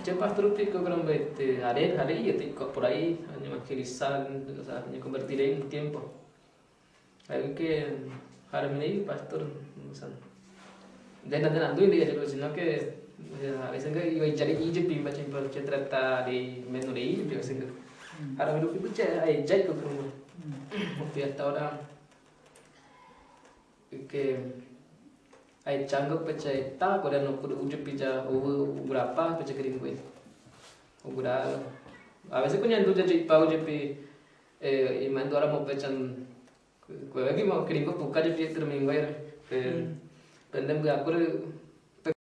Che pastor rupi ko este haré haré y te por ahí evangelizar, o sea, me convertiré en un tiempo. Algo que haré pastor, o sea, de nada nada sino que a veces que iba a echar y yo pimba chimpa che trata de menos de ir, yo sé que ahora me lo pico che ay ya como porque hasta ahora que ay chango pecha ta coreano por ujepi ja ugrapa pecha kiringwe ugra a veces coñando ya chipa ujepi eh y mando ahora mo pechan kueve ki mo kiringo puka jepi termingwe pe pendem ga kur.